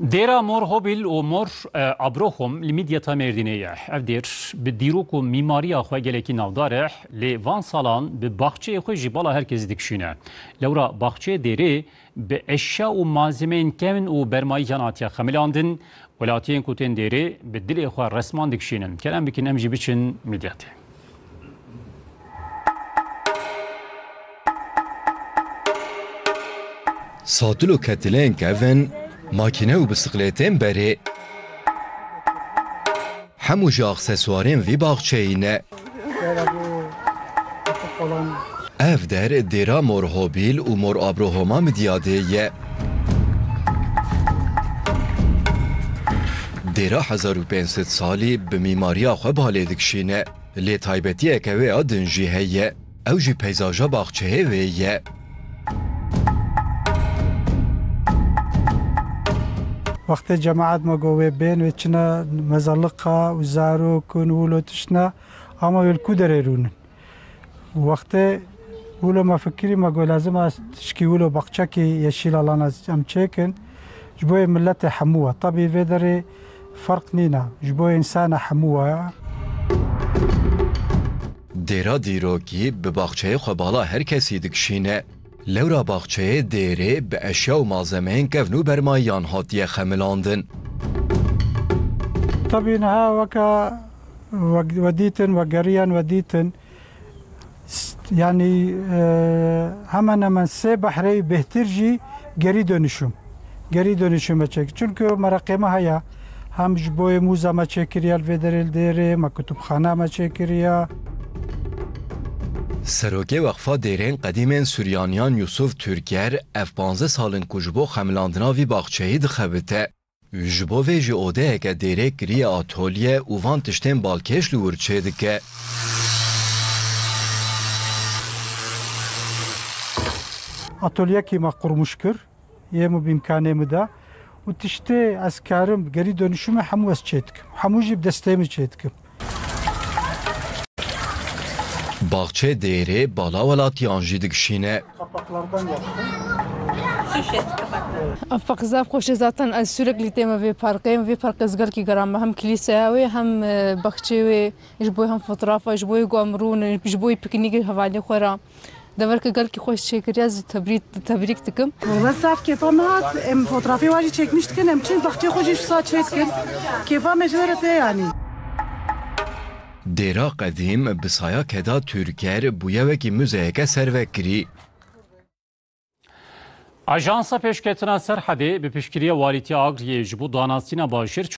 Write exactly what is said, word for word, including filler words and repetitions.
Dêra Mor Hobil û Mor, e, Abrohom li Midyata Mêrdînê ye. Ev dêr bi dîrok û mîmariya xwe gelekî navdar e, lê van salan bi baxçeyê xwe jî bala her kesî dikişîne. Lewra baxçeyê dêrê bi eşya û malzemeyên kevn û bermayiyan hatiye xemilandin. Welatiyên ku tên dêrê bi dilê xwe resman dikişînin. Kerem bikin em jî biçin Midyatê. Satil û ketilên kevin, makîne û bisiklêtên berê. Hemû ji aksesuarên vî baxçeyî ne. Ev der dêra Mor Hobîl û Mor Abrohoma Midyadê ye. Dêra hezar û pênc sed salî bi mîmariya xwe balê dikişîne. Lê taybetiyeke wê ya din jî heye. Ew jî peyzaja baxçeyê wê ye. Wextê cemaet me got wê bên, wê çine mezeliqa û zarok û wilo tiştine, ama wê li ku derê rûnin? Wextê wilo me fikirî, me got lazim e tişkî wilo baxçekî yeşîl alana em çêkin. Ji bo yê miletê hemû e. Tebî vê derê ferq nîne. Ji bo yê însana hemû e. Dêra dîrokî bi baxçeyê xwe bala her kesî dikişîne. Lewra baxçeyê dêrê bi eşya û malzemeyên kevn û bermayiyan hatiye xemilandin. Tebî niha weke we, we dîtin, we geriyan we dîtin. S-, yanî, e, hemen hemen sê behreyê bêhtir jî gerî dönüşüm. Gerî dönüşüm me çêkir. Çunku mereqê me heye. Hem ji bo yê mûza me çêkiriye li vê derê li dêrê, me kutubxana me çêkiriye. Serokê Weqfa Dêrên Qedîmên Suryaniyan Yusuf Türker, ev panzdeh sal in ku ji bo xemilandina vî baxçeyî dixebite. Ji bo vê jî odeyeke dêrê kiriye atolye û van tiştên balkêş li wir çêdike. Atolyekî me qurmuş kir, yê min bi îmkanê min de. Û tiştê ez karim gerî dönüşümê hemû ez çêdikim. Hemû jî bi destê min çêdikim. Baxçeyê dêrê bala welatiyan jî dikişîne. Kapaklardan yaptım. Ev paqizab xweş e, zaten ez sürekli tême vê parkê. Vê parkê ez gelkî geran me, hem kilîseya wê, hem, e, baxçeyê wê, ji bo hem fotoğrafa, ji bo ku em rûnin, ji bo piknîk hevalê xwe re. Deverke gelkî xweş çêkiriye, ez tebrîk, tebrîk dikim. Valla zaf kêfa me hat, em fotoğrafê wa jî çekmiş dikin, em çin baxçeyê xwe jî wisa çêdikin. Kêfa me ji we re tê yanî. Dêra qedîm bi saya Keda Türker bûye wekî muzeyeke servekirî. Ajansa Pêşketina Serhedê bi piştgiriya Walîtiya Agriyê ji bo danasîna bajêr